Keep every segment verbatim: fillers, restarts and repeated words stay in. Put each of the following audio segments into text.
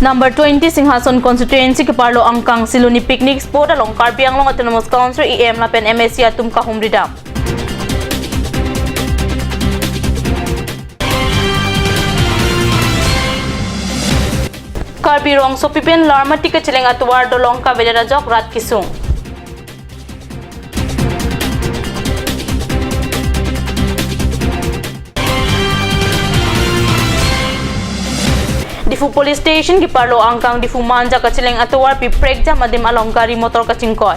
Number twenty Singhason constituency keparlo angkang Siloni picnic spot along Karbi Anglong Autonomous Council E M lapen M A C atum kahumridam. Karbi rongsopi pen Larmati kacheleng atovar dolong kavedet ajok rat kesung. Diphu Police Station keparlo angkang Diphu Manja kacheleng atovarpi prekjam adim along gari motor kachingkoi.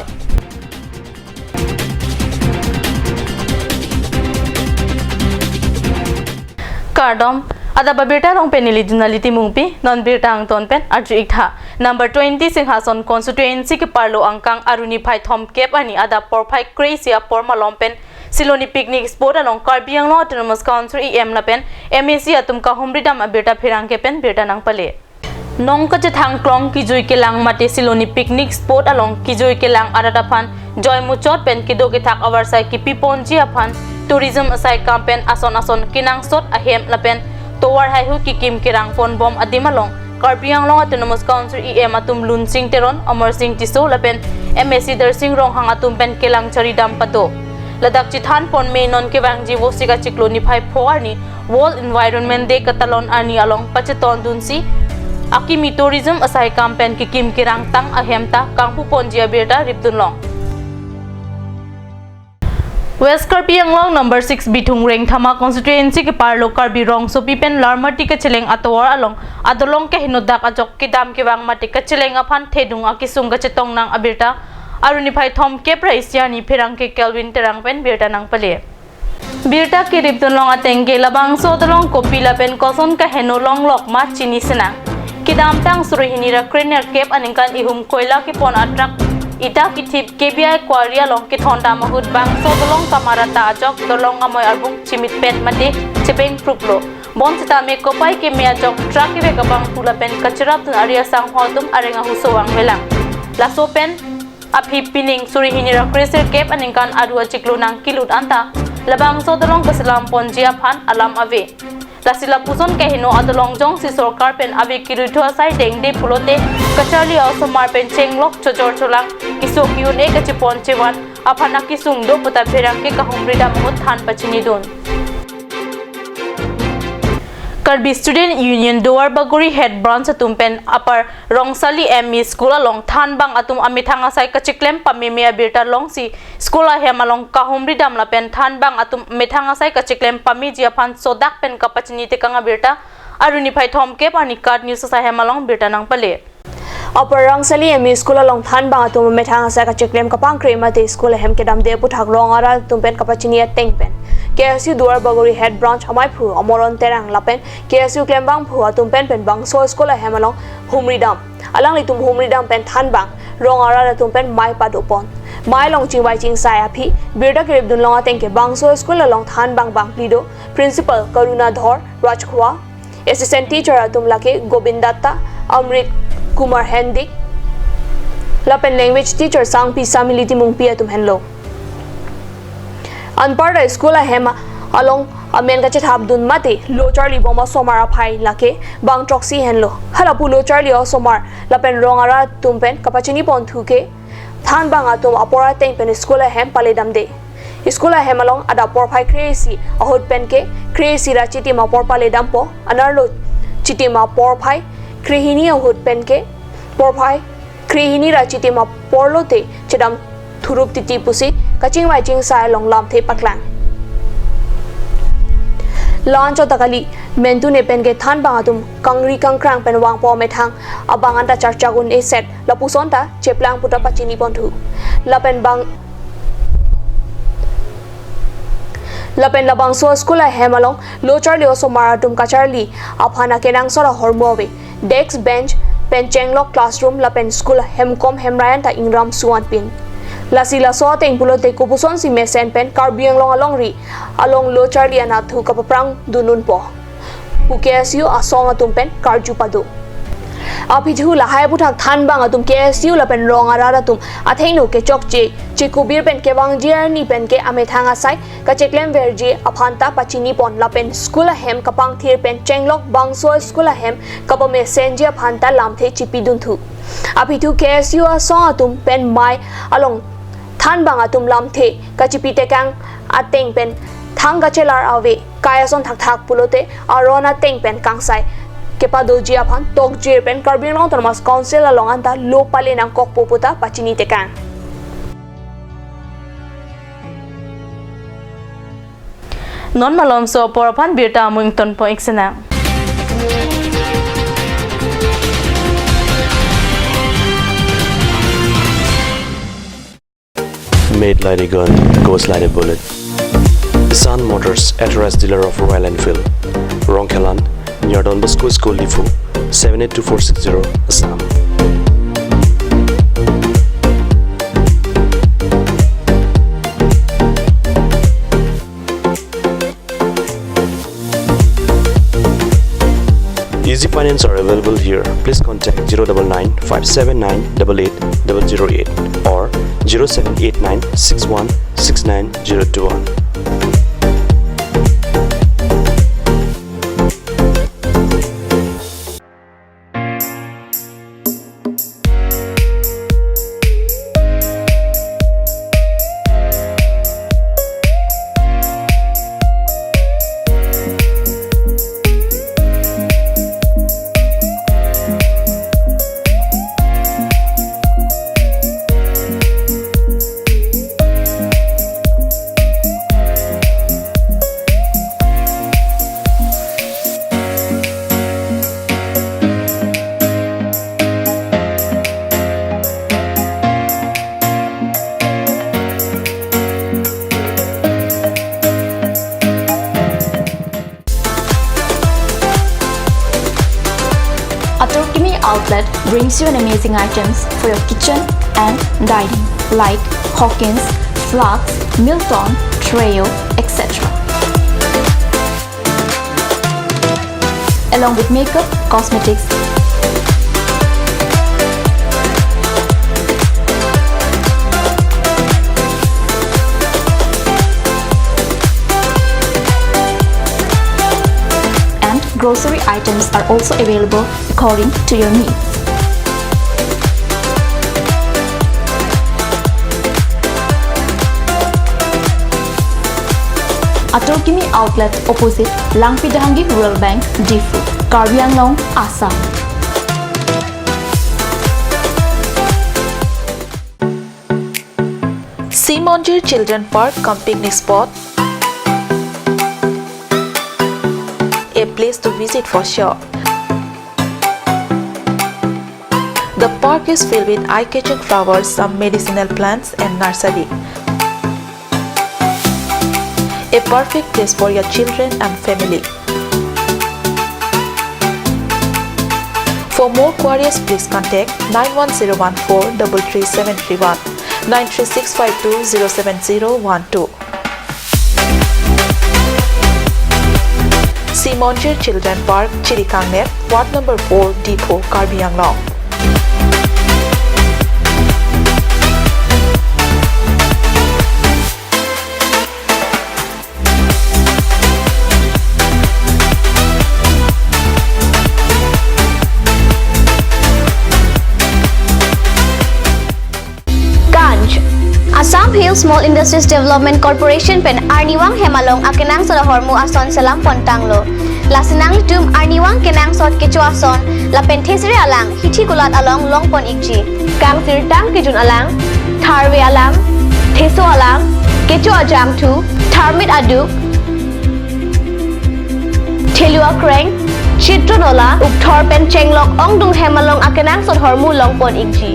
Kardom, adap abirta along pen neli Junali Timungpi, non birta angton pen arju-ik tha. Number twenty Singhason constituency keparlo angkang aruni phai thomkep arni adap porphai kre-isi apor malom pen Siloni picnic spot along Karbi Anglong Autonomous Council E M lapen M A C atum kahumridam abirta pherangke pen birta nangpale. Nong kachethang klong kijui kelang mate Siloni picnic spot along kijui kelang arat aphan joy muchot pen kedo kethak avarsai kipi ponji aphan tourism asai kam pen ason ason kenangsot ahem lapen tovar haihui kekim kerang ponbom adim along Karbi Anglong Autonomous Council E M atum Lunsing Teron, Amarsing Tisso lapen M A C Darsing Ronghang atum pen kelang charidam pado. Ladak chethan pon me non kevangji Vosik achiklo niphai pho arni World Environment Day katalon arni along pachetondunsi akimi tourism asai kam pen kekim kerangtang ahem ta kangpu ponji abirta ripdun long. West Karbi Anglong number six Bithung Rengthama constituency keparlo Karbi rongsopi pen Larmati kacheleng atovar along adolong kehenodak ajok kedam kevang mate kacheleng aphan thedung akesung kachetong nang abirta aruni phai thomkep ra isi arni pherangke Kelvin Terang pen birta nangpale. Birta keripdun long ateng ke labangso adolong kopi lapen koson kaheno longlok ma chini sinang. Kedamtang suri hini ra krenerkep aningkan ihum koila kepon atruck ita kethip K B I quarry along kethondam ahut bangso adolong kamarata ajok dolong amoi arbung chimit pen mate chebeng pruklo. Bonsitame kopai keme ajok truck kevek abangphu lapen kachirapdun ari asangho atum areng ahuso vangvelang. Laso pen aphi pining suri hini ra kresirkep aningkan aru achiklo nangkelut anta labangso adolong kaselam ponji aphan alam ave. Lasi lapuson keheno adolong jongsi sorkar pen ave kiruithu asai dengde pulote kacharli a-osomar pen chenglok chojor cholang keso ki-un-e kachepon chevan aphan akesung do puta pherangke kahumridam ahut than pachinidun. Karbi Student Union Duar Bagori Head Branch atum pen Upper Rongsali M E School along thanbang atum amethang asai kachiklem pameme abirta longsi school ahem along kahumridam lapen thanbang atum amethang asai kachiklem pameji aphan sodak pen kapachini tekang abirta aruni phai thomkep arni KAT News asai hem along birta nangpale. Upper Rongsali M E School along thanbang atum amethang asai kachiklem kapangkre mate school ahem kedamde aputhak rong arat atum pen kapachini ateng pen K S U Duar Bagori Head Branch amaiphu Amoron Terang lapen K S U klembangphu atum pen pen bangso school ahem along humridam. Alanglitum humridam pen thanbang rong arat atum pen mei padopon. Mei along chingvai chingsai aphi birta keripdun long ateng ke bangso school along thanbang bangphli do, Principal Karuna Dhor Rajkhua, Assistant teacher atum lake Gobind Datta, Amrit Kumar Hendik, lapen language teacher Sangpi Samili Timungpi atum henlo. Anparta school ahem along amen kachethapdun mate lo charlibom osomar aphai lake bang throksi henlo. Halapu lo charli osomar lapen rong arat atum pen kapachini ponthu ke thanbang atum apor ateng pen school ahem paledamde. School ahem along adap porphai kre-isi ahut pen ke kre-isi ra chitim apor paledampo, anerlo chitim aporphai krehini ahut pen ke porphai krehini ra chitim apor lote chedam thurup titi pusi kachingvai chingsai along lamthe paklang. La-anchot ta kali, mentune pen ke thanbang atum kangri kangkrang pen vangpo amethang abang anta charchak un-e set lapuson ta cheplang puta pachini ponthu. Lapen bang lapen labangso school ahem along lo charli osomar atum kacharli aphan akenangsot ahormu ave. Desk bench pen chenglok classroom lapen school hemkom hemrai anta ingram suan pin. Lasi laso ateng pulote kopusonsi mesen pen Karbi Anglong alongri along lo charli anathu kapaprang dununpo pu K S U asong atum pen karju pado. Aphi thu lahai aphuthak thanbang atum K S U lapen rong arat atum athengno kechokche, chekubir pen kevangji arni pen ke amethang asai kacheklemverji aphan ta pachinipon lapen school ahem kapangthir pen chenglok bangso school ahem kapamesenji aphan ta lamthe chipidunthu. Aphi thu K S U asong atum pen mei along thanbang atum lamthe kachipitekang ateng pen thang kachelar ave, kai ason thakthak pulote aron ateng pen kangsai kepadoji aphan tokjir pen Karbi Anglong Autonomous Council along anta lo pale nangkokpo pu ta pachinitekang. Non malomso apor aphan birta amung ingtonpo iksinang. Made like a gun, goes like a bullet. Sun Motors, authorized dealer of Royal Enfield. Rongkhelan, near Don Bosco School, Diphu, seven eight two four six zero, Assam. Easy finance are available here. Please contact zero double nine five seven nine double eight double zero eight or zero seven eight nine six one six nine zero two one. Ator Kimi Outlet brings you an amazing items for your kitchen and dining, like Hawkins, flasks, Milton, Treo, et cetera. Along with makeup, cosmetics, and grocery items are also available according to your needs. Ator Kimi Outlet, opposite Langpi Dehangi Rural Bank, Diphu, Karbi Anglong, Assam. Simonjir Children Park cum picnic spot, a place to visit for sure. The park is filled with eye-catching flowers, some medicinal plants and nursery. A perfect place for your children and family. For more queries, please contact nine one zero one four double three seven three one, nine three six five two zero seven zero one two. Simonjir Children Park, Chirikangner, Ward number four, Diphu, Karbi Anglong. Ganj. Assam Hill Small Industries Development Corporation pen arnivang hem along akenangsot ahormu ason selam pontanglo. Lasi nanglitum arnivang kenangsot kecho ason lapen thesere alang hithi kulat along longpon ikji. Kangsirtang kejun alang, tharve alang, theso alang, kecho ajangthu, tharmit aduk, thelu akreng, chitron ola, ukthor pen chenglok ongdung hem along akenangsot ahormu longpon ikji.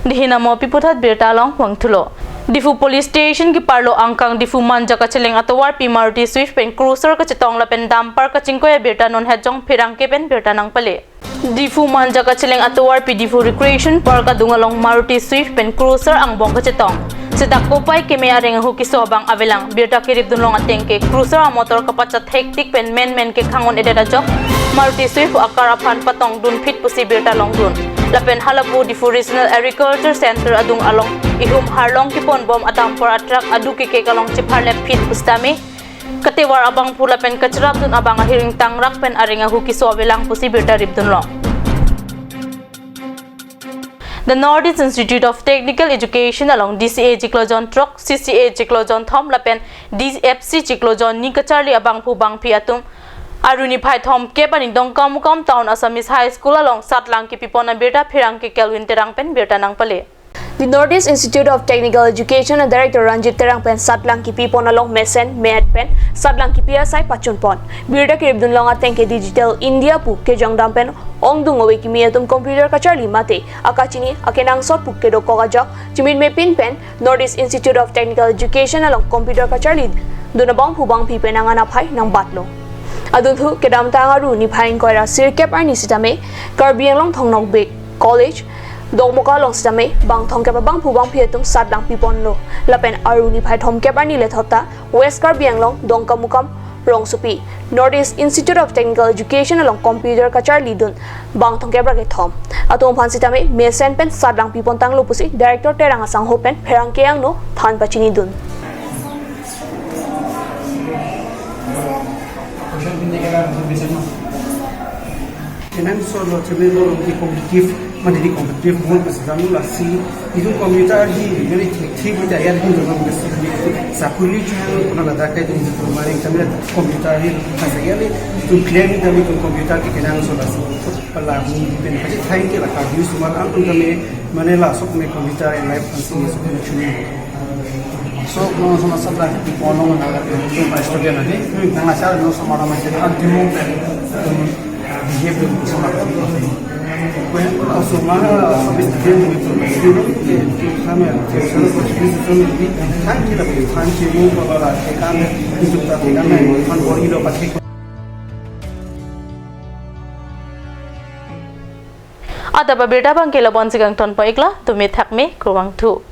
Dei hin amo pi puthot birta along vangthulo. Diphu Police Station keparlo angkang Diphu Manja kacheleng atovarpi Maruti Swift pen Cruiser kachetong lapen dumper kachingkoi abirta non hetjong pherangke pen birta nangpale. Diphu Manja kacheleng atovarpi Diphu Recreation Park adung along Maruti Swift pen Cruiser angbong kachetong. Seta kopai keme areng ahu keso abang avelang. Birta keripdunlong ateng ke cruiser amotor kapachat hektik pen menmen kekhang un-edet ajok Maruti Swift akar aphan patongdun phit pusi birta longdun. Lapen halapu Diphu Regional Agriculture Center adung along ihum harlong keponbom a-dumper a-truck adu kekek along chepharlep phit pusitame katevar abangphu lapen kacharapdun abang ahir ingtangrak pen areng ahu keso avelang pusi birta ripdunlong. The Northeast Institute of Technical Education along D C A chiklo jon throk, C C A chiklo jon thom lapen D F C chiklo jon ni kacharli abangphu bangphi atum aru niphai thomkep arni Dongkamukam Town Assamese High School along satlang kipipon abirta pherangke Kelvin Terang pen birta nangpale. The Northeast Institute of Technical Education a-director Ranjit Terang pen satlang kipipon along mesen, me-et pen satlang kipi asai pachunpon. Birta keripdunlong ateng ke Digital India pu kejongdam pen ongdung ove kimi atum computer kacharli mate akachini akenangsot pu kedokok ajok chimitmepin pen Northeast Institute of Technical Education along computer kacharlidun abangphu bangphi pen angan aphai nangbatlo. Adunthu kedamtang aru niphai ingkoi ra sirkep arni sitame Karbi Anglong Thong Nokbe College Dokmoka along sitame bang thomkep abangphu bangphi atum satlang piponlo. Lapen aru niphai thomkep arni lethot ta West Karbi Anglong Dongkamukam rongsopi Northeast Institute of Technical Education along computer kacharlidun bang thomkep ra kethom atum aphan sitame mesen pen satlang pipontanglo pusi Director Terang asangho pen pherangke angno than pachinidun. Kenangsot lo cheme lo ki competitive, mane di competitive mode kasi jamu lasi. Itum computer hi very effective, kita ya itum jamu kasi sakuli channel kuna ladak kai itum itum kemarin kami computer hi kasi ya itum claim kami itum computer ke kenangsot lasi. Pala ni pen pasti thank you la ka views mal ang itum kami mane la sok me computer in life kan sini sok me chuni. So, no sama sabla di kono na la tu pa student adi, nang asal no sama rama jadi antimu, um, behavior tu sama. Kuen ko la suma, sama student ni tu student ke tu sama ke sama ko chini tu sama di thank you la thank you mo ko la ke kan itu ta ke kan mo kan bori lo pakai. Adap abirta abangke labonsi kangtonpo iklo, tumi thakme, kurvangthu.